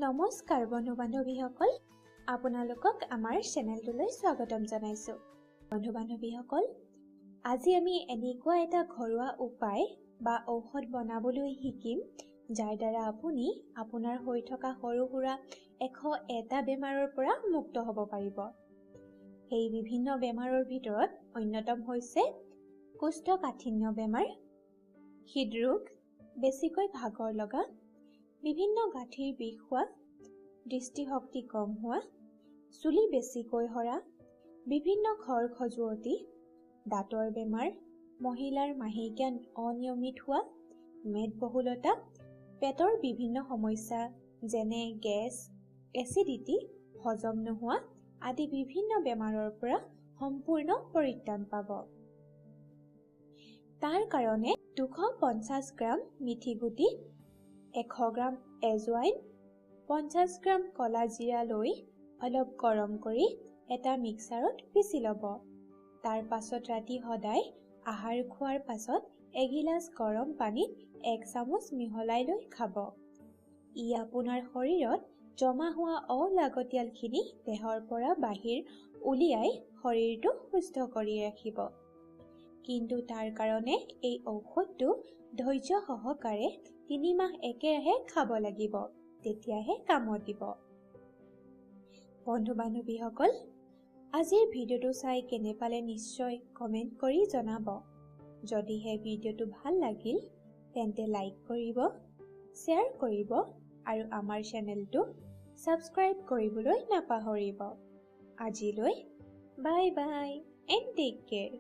নমস্কাৰ বন্ধু বান্ধৱীসকল, আপোনালোকক আমাৰ চেনেলটোলৈ স্বাগতম জনাইছোঁ। বন্ধু বান্ধৱীসকল, আজি আমি এনেকুৱা এটা ঘৰুৱা উপায় বা ঔষধ বনাবলৈ শিকিম যাৰ দ্বাৰা আপুনি আপোনাৰ হৈ থকা সৰু সুৰা 101টা বেমাৰৰ পৰা মুক্ত হ'ব পাৰিব। সেই বিভিন্ন বেমাৰৰ ভিতৰত অন্যতম হৈছে কোষ্ঠকাঠিন্য বেমাৰ, হৃদৰোগ, বেছিকৈ ভাগৰ লগা, বিভিন্ন গাঁঠিৰ বিষ হোৱা, দৃষ্টিশক্তি কম হোৱা, চুলি বেছিকৈ সৰা, বিভিন্ন খৰ খজুৱতি, দাঁতৰ বেমাৰ, মহিলাৰ মাহেকীয়া অনিয়মিত হোৱা, মেদবহুলতা, পেটৰ বিভিন্ন সমস্যা যেনে গেছ, এচিডিটি, হজম নোহোৱা আদি বিভিন্ন বেমাৰৰ পৰা সম্পূৰ্ণ পৰিত্ৰাণ পাব। তাৰ কাৰণে 250 গ্ৰাম মিঠি গুটি, 100 গ্ৰাম এজৱাইন, 50 গ্ৰাম কলা জিৰা লৈ অলপ গৰম কৰি এটা মিক্সাৰত পিচি ল'ব। তাৰ পাছত ৰাতি সদায় আহাৰ খোৱাৰ পাছত এগিলাচ গৰম পানীত 1 চামুচ মিহলাই লৈ খাব। ই আপোনাৰ শৰীৰত জমা হোৱা অলাগতিয়ালখিনি দেহৰ পৰা বাহিৰ উলিয়াই শৰীৰটো সুস্থ কৰি ৰাখিব। কিন্তু তাৰ কাৰণে এই ঔষধটো ধৈৰ্য সহকাৰে 3 মাহ একেৰাহে খাব লাগিব, তেতিয়াহে কামত দিব। বন্ধু বান্ধৱীসকল, আজিৰ ভিডিঅ'টো চাই কেনে পালে নিশ্চয় কমেণ্ট কৰি জনাব। যদিহে ভিডিঅ'টো ভাল লাগিল তেন্তে লাইক কৰিব, শ্বেয়াৰ কৰিব আৰু আমাৰ চেনেলটো ছাবস্ক্ৰাইব কৰিবলৈ নাপাহৰিব। আজিলৈ bye bye and take care.